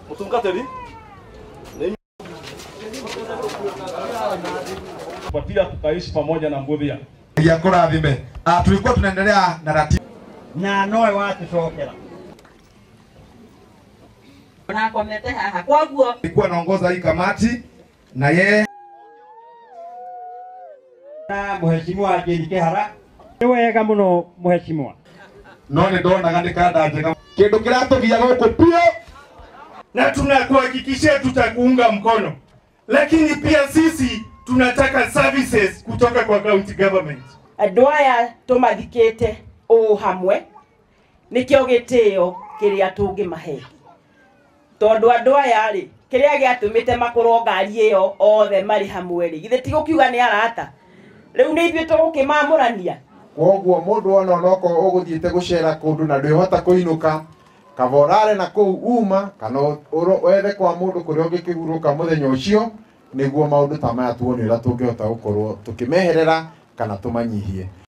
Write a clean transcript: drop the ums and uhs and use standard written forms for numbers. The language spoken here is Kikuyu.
Mutungateri patia tutaishi pamoja na Mbuthia. Ya kurathime. Tulikuwa tunaendelea na ratiba na noe watucokera. Na komete haha kwaguo nilikuwa naongoza hii kamati na yeye na mheshimiwa Jane Kihara. Ni wega muno mheshimiwa. No ni ndonaga ni kanda njega. Kindu kiratugia guku pio na tunakuhakikishia tutakuunga mkono, lakini pia sisi tunataka services kutoka kwa county government. Andu aya tumathikite uu hamwe nikio gitio kiria tungimahe, tondu andu aya ri kiria giatumite makorwo ngari iyo othe mari hamwe ri githe ti gukiuga ni arata riu ni ithuĩ tũgũkĩmamũrania. Koguo mũndũ ona onokorwo ũgũthiĩte gũcera kũndũ na ndwĩhota kũinũka, kaba ũrare na kũu uma kana wethe kwa mũndũ kũrĩa ũngĩkĩhurũka mũthenya ũcio, nĩguo maũndũ ta maya tuone ũrĩa tũngĩhota gũkorwo tũkĩmeherera kana tũmanyihie.